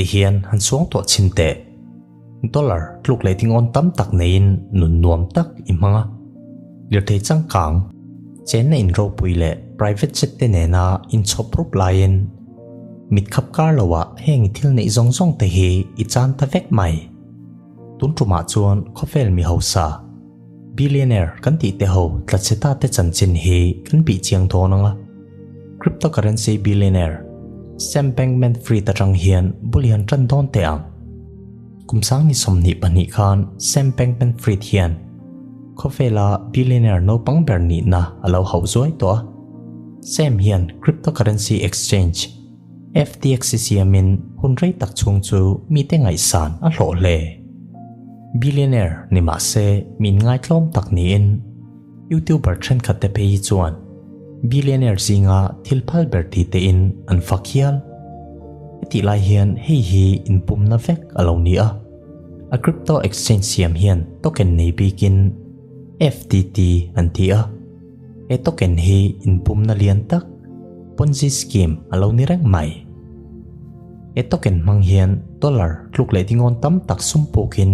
Ti hian han suang tuah chhin teh. Dollar tluk leh dingawn tam tak neiin nun nuam tak i hmang a. Lirthei changkang, chenna in ropui leh private jet te nena inchhawp rup laiin mit khap kar loah heng i thil neih zawng zawng te hi i chan ta vek mai. Tun tumah chuan khawvel mi hausa, billionaire kan tih te ho tlatchhe ta te chanchin hi kan bih chiang dawn ang a. Cryptocurrency billionaire Sam Bankman-Fried atang hian bul hian tan dawn teh ang. Kum sang ni 22 khan Sam Bankman-Fried hian khawvela billionaire naupang ber nihna a lo hauh zuai tawh a. Sam hian cryptocurrency exchange FTX hi siamin hun rei tak chhung chu mite ngaihsan a hlawh hle. Billionaire ni mah se min ngaitlawm tak niin YouTuber thenkhat te phei hi chuan billionaire zinga thil phal ber ti tein an fak hial. Hetih lai hian hei hi inpumna vek a lo ni a, a crypto exchange siam hian token nei bikin FTT an ti a. He token hi inpumna lian tak Ponzi scheme a lo ni reng mai. He token hmang hian dollar tluk leh dingawn tam tak sum pukin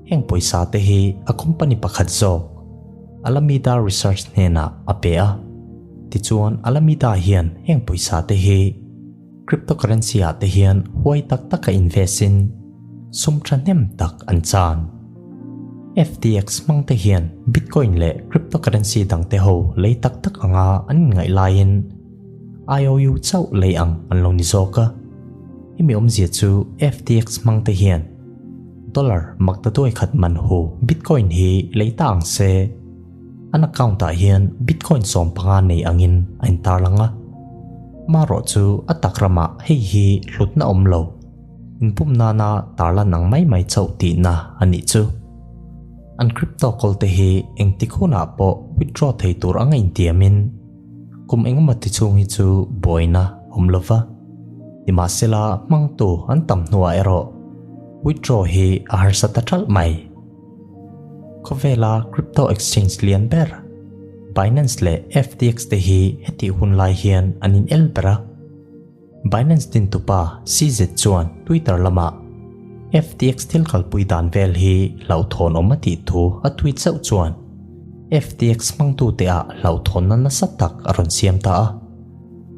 heng pawisa te hi a company pakhat zawk Alameda Research hnenah a pe a. Tichuan Alameda hian heng pawisa te hi cryptocurrency ah te hian huai tak taka invest in sum thahnem tak an chan. FTX hmang te hian Bitcoin leh cryptocurrency dang te ho lei tak tak anga an inngaih laiin IOU chauh lei ang an lo ni zawk a. Hemi awmzia chu FTX hmang te hian dollar maktaduai khat man hu Bitcoin hi lei ta ang se. An account ah hian Bitcoin 15 nei angin a intarlang a. Marawh chu a tak ramah hei hi hlutna awm lo, inpum nana tarlan ang mai mai chauh tihna a nih chu. An crypto kawl te hi engtik hunah pawh withdraw thei tur anga intiamin kum engemaw ti chhung hi chu buaina awm lo va. Nimahsela hmangtu an tam hnuah erawh withdraw hi a harsa ta ṭalh mai. Khawvela crypto exchange lian ber Binance leh FTX te hi hetih hun lai hian an in el ber a. Binance dintupa CZ chuan Twitter lamah FTX thil kalpui dan vel hi hlauhthawn awm a tih thu a tweet zauh chuan FTX hmangtute ah hlauhthawnna nasa tak a rawn siam ta a.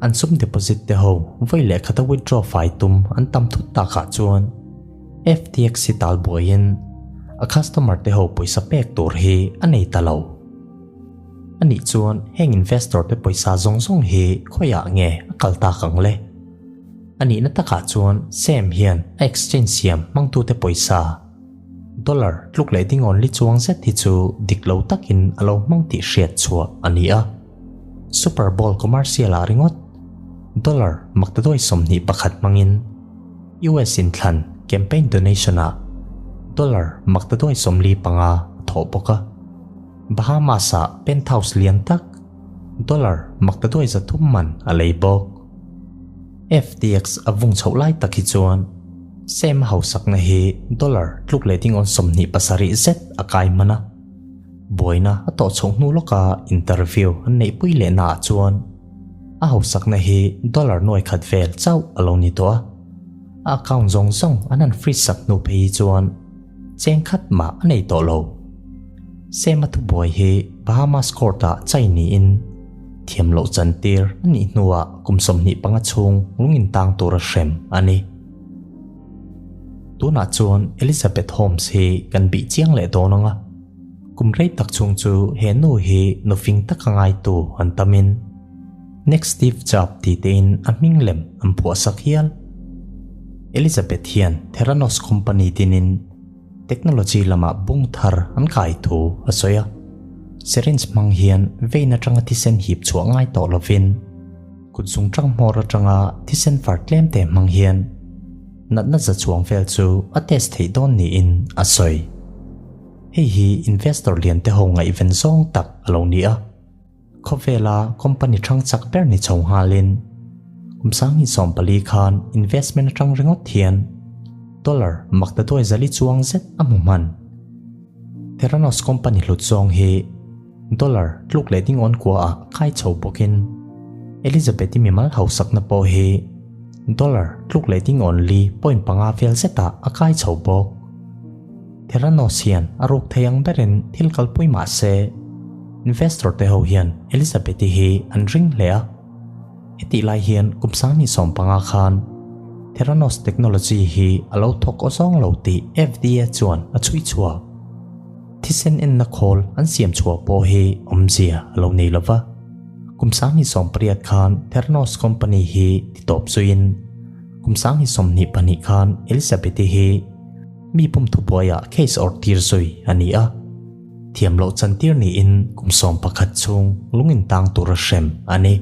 An sum deposit te ho vawi leh khata withdraw fai tum an tam thut takah chuan FTX hi tal buaiin a customer te ho pawisa pek tur hi a nei ta lo. Anih chuan heng investor te pawisa zawng zawng hi khawiah nge a kal tak ang le? Anihna takah chuan Sam hian a exchange siam hmangtute pawisa dollar tluk leh dingawn li chuang zet hi chu dik lo takin a lo hmang tih hriat chhuah a ni a. Super Bowl commercial ah ringawt dollar maktaduai 21 hmangin US inthlan campaign donation ah dollar maktaduai 45 a thawh bawk a. Bahamas ah penthouse lian tak dollar maktaduai 300 man a lei bawk. FTX a vung chhoh lai tak hi chuan Sam a hausakna hi dollar tluk leh dingawn 27 zet a kai hman a. Buaina a tawh chhoh hnu lawka interview an neihpui lehna ah chuan a hausakna hi dollar nuai khat vel chauh a lo ni tawh a. A account zawng zawng an han freeze sak hnu phei hi chuan cheng khat mah a nei tawh lo. Sam a thubuai hi Bahamas court ah chai niin thiam loh chantir a nih hnuah kum 25 chhung lung intang tura hrem a ni. Tunah chuan Elizabeth Holmes hi kan bih chiang leh dawn ang a, kum rei tak chhung chu he nu hi nufing taka ngaitu an tamin Next Steve Jobs tih tein a hming lem an phuah sak hial. Elizabeth hian Theranos company dinin technology lamah bung thar an kai thu a sawi a. Syringe hmang hian vein atanga thisen hip chhuah ngai tawh lovin kut zung tang hmawr atanga thisen far tlem te hmang hian natna za chuang vel chu a test theih dawn niin a sawi. Hei hi investor lian te ho ngaihven zawng tak a lo ni a. Khawvela company thang chak ber ni chho nghalin kum 2014 khan investment atang ringawt hian dollar maktaduai zali chuang zet a hmu hman. Theranos company hlut zawng hi dollar tluk leh dingawn kua ah kai chho bawkin Elizabeth-i mimal hausakna pawh hi Dollar tluk leh ding awn li point panga vel zetah a kai chho bawk. Theranos hian a ruk thei ang berin thil kalpui mah se, investor te ho hian Elizabeth-i hi an ring hle a. Hetih lai hian kum 2015 khan Theranos technology hi a lo thawk aw zawng lo tih FDA chuan a chhui chhuak. Thisen enna khawl an siam chhuah pawh hi awmzia a lo nei lova. Kum 2018 khan Theranos company hi ti tawp zuiin kum 2022 khan Elizabeth-i hi mi pum thubuaiah case awrh tir zui a ni a. Thiam loh chantir niin kum 11 chhung lung intang tura hrem a ni.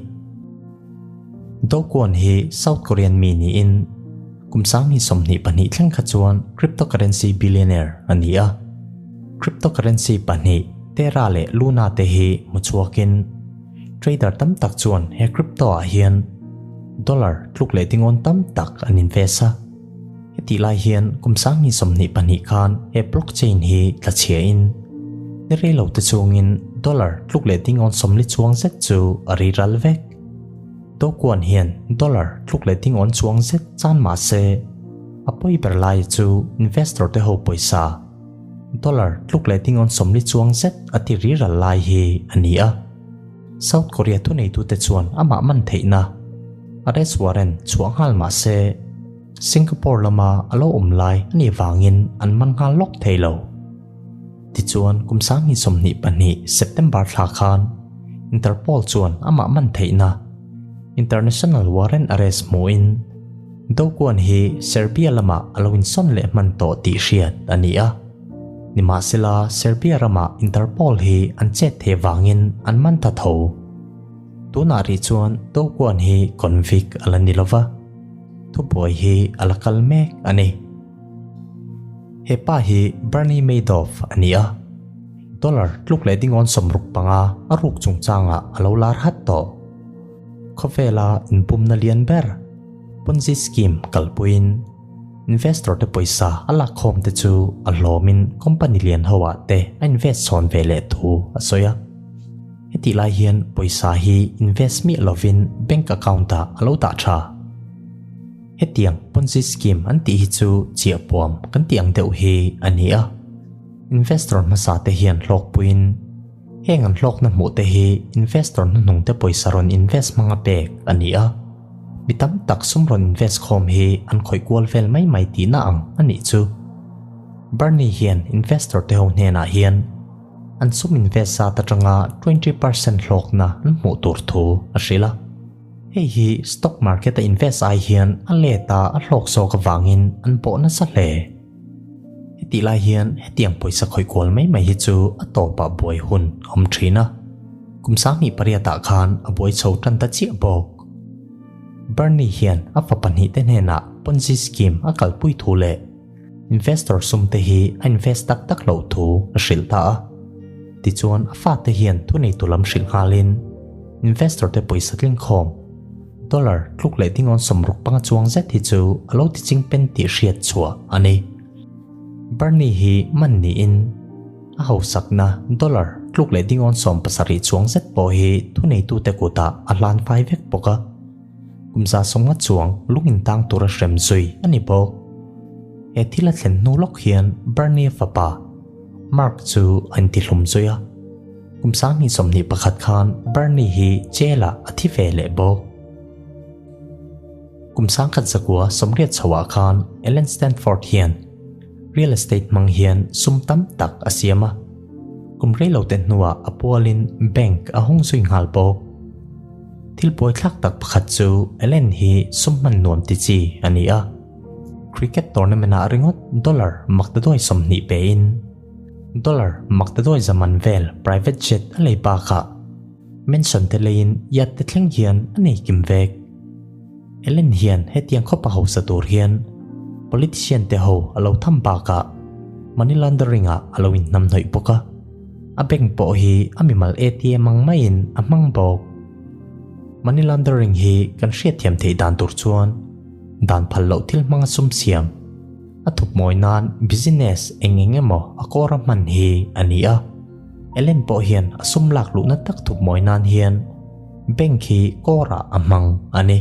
Do Kwon hi South Korean mi niin kum 2022 thleng kha chuan cryptocurrency billionaire a ni a. Cryptocurrency pahnih Terra leh Luna te hi hmu chhuakin trader tam tak chuan he crypto ah hian dollar tluk leh dingawn tam tak an invest a. Hetih lai hian kum 2022 khan he blockchain hi tla chhia in ni rei lo te chungin dollar tluk leh dingawn 40 chuang zet chu a ri ral vek. Do Kwon hian dollar tluk leh dingawn chuang zet chan mah se a pawi ber lai chu investor te ho pawisa dollar tluk leh dingawn 40 chuang zet a ti ri ral lai hi a ni a. South Korea thuneitute chuan amah man theihna arrest warrant chhuah nghal mah se Singapore lama a lo awm lai a nih vangin an man nghal lawk thei lo. Tichuan kum 2022 September thla khan Interpol chuan amah man theihna international warrant arrest hmuhin Do Kwon hi Serbia lama a lo insawn leh hman tawh tih hriat a ni a. Nimahsela Serbia rama Interpol hi an chet thei vangin an man ta tho. Tunah rih chuan Do Kwon hi convict a la ni lova, thubuai hi a la kal mek a ni. He pa hi Bernie Madoff a ni a, dollar tluk leh dingawn 65 a ruk chungchangah a lo lar hat tawh. Khawvela inpumna lian ber Ponzi scheme kalpuiin investor te pawisa a lak khawm te chu a hlawmin company lian ho ah te a invest chhawn ve leh thu a sawi a. Hetih lai hian pawisa hi invest miah lovin bank account ah a lo dah tha. Hetiang Ponzi scheme an tih hi chu chiah puam kan tih ang deuh hi a ni a. Investor hmasa te hian hlawkpuiin heng an hlawkna hmuh te hi investor hnuhnung te pawisa rawn invest hmanga pek a ni a. Mi tam tak sum rawn invest khawm hi an khawih kual vel mai mai tihna ang a nih chu. Bernie hian investor te ho hnenah hian an sum invest zat atanga 20% hlawkna an hmuh tur thu a hrilh a. Hei hi stock market a invest ai hian a let a a hlawk zawk avangin an pawh nasa hle. Hetih lai hian hetiang pawisa khawih kual mai mai hi chu a tawpah buai hun a awm thin a. Kum 2008 ah khan a buai chho tan ta chiah bawk. Bernie hian a fa pahnih te hnenah Ponzi scheme a kalpui thu leh investor sum te hi a invest tak tak loh thu a hrilh ta a. Tichuan a fate hian thuneitu lam hrilh nghalin investor te pawisa tling khawm dollar tluk leh dingawn 65 chuang zet hi chu a lo ti ching pen tih hriat chhuah a ni. Bernie hi man niin a hausakna dollar tluk leh dingawn 70 chuang zet pawh hi thuneitute kutah a hlan fai vek bawk a. Kum 150 chuang lung intang tura hrem zui a ni bawk. He thil a thlen hnu lawk hian Bernie fapa Mark chu a intihlum zui a. Kum 2021 khan Bernie hi jail ah a thi ve leh bawk. Kum 1980 chhoah khan Ellen Stanford hian real estate hmang hian sum tam tak a siam a. Kum rei lo te hnuah a pualin bank a hawng zui nghal bawk. Thil buaithlak tak pakhat chu Ellen hi sum hman nuam ti chi a ni a. Cricket tournament ah ringawt dollar maktaduai 20 pe in dollar maktaduai zaman vel private jet a lei bakah mansion te leiin yacht te thleng hian a nei kim vek. Ellen hian hetiang khawpa hausa tur hian politician te ho a lo tham bakah money laundering ah a lo inhnam hnawih bawk a. A bank pawh hi a mimal ATM ang maiin a hmang bawk. Money laundering hi kan hriatthiam theih dan tur chuan dan phal loh thil hmanga sum siam a thup mawi nan business eng eng emaw a kawr a hman hi a ni a. Ellen pawh hian a sum lak luhna tak thup mawi nan hian bank hi kawrah a hmang a ni.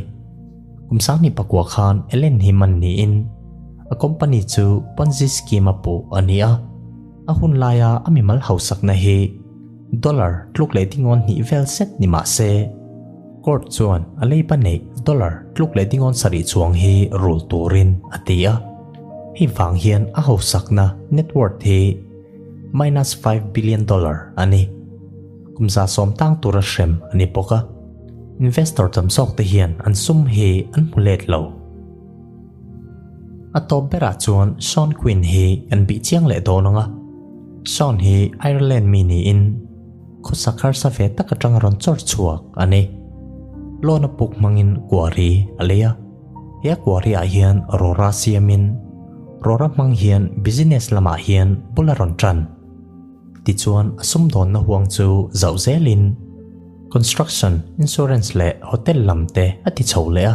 Kum 2009 khan Allen hi man niin a company chu Ponzi scheme a puh a ni a. A hun laia a mimal hausakna hi dollar tluk leh dingawn hnih vel zet ni mah se, court chuan a leiba neih dollar tluk leh dingawn sarih chuang hi rul turin a ti a. Hei vang hian a hausakna net worth hi minus $5 billion a ni. Kum 110 tang tura hrem a ni bawk a. Investor tam zawk te hian an sum hi an hmu let lo. A tawp berah chuan Sean Quinn hi kan bih chiang leh dawn ang a. Sean hi Ireland mi niin khawsak harsa ve tak atang rawn chawr chhuak a ni. Loan a puk hmangin quarry a lei a. He a quarry ah hian rawra siamin rawra hmang hian business lamah hian bul a rawn tan. Tichuan a sumdawnna huang chu zauh zelin construction, insurance leh hotel lam te a ti chho leh a.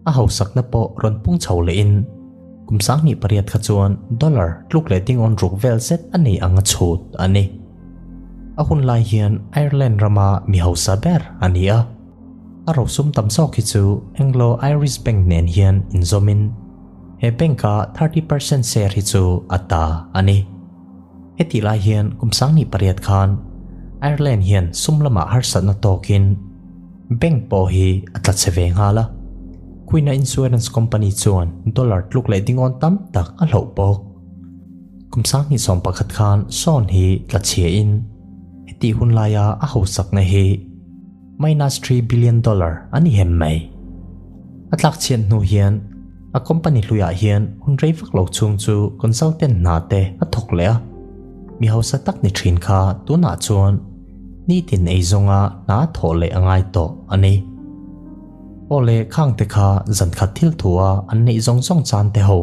A hausakna pawh rawn pung chho lehin kum 2008 kha chuan dollar tluk leh dingawn ruk vel zet a nei ang a chhut a ni. A hun lai hian Ireland rama mi hausa ber a ni a. A rosum tam zawk hi chu Anglo-Irish Bank nen hian inzawmin he bank-a 30% share hi chu a ta a ni. Hetih lai hian kum 2008 khan Ireland hian sum lamah harsatna tawkin bank pawh hi a tla che ve nghal a. Queen-a insurance company chuan dollar tluk leh dingawn tam tak a hloh bawk. Kum 2011 khan Sean hi tla chhiain hetih hun laia a hausakna hi minus $3 billion a ni hem mai. A tlak chhiat hnu hian a company hluiah hian hun rei vak lo chhung chu consultant hna te a thawk leh a. Mi hausa tak ni thin kha tunah chuan nitin ei zawnga hna thawh leh a ngai tawh a ni. Awle khang te kha zan khat thil thu a an neih zawng zawng chan te ho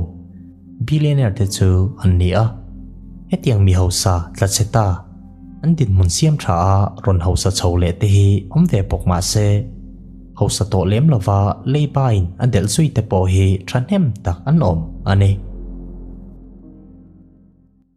billionaire te chu an ni a. Hetiang mi hausa tla che ta an dinhmun siam tha a rawn hausa chho leh te hi awm ve bawk mah se hausa tawh lem lova leiba in a delh zui te pawh hi thahnem tak an awm a ni.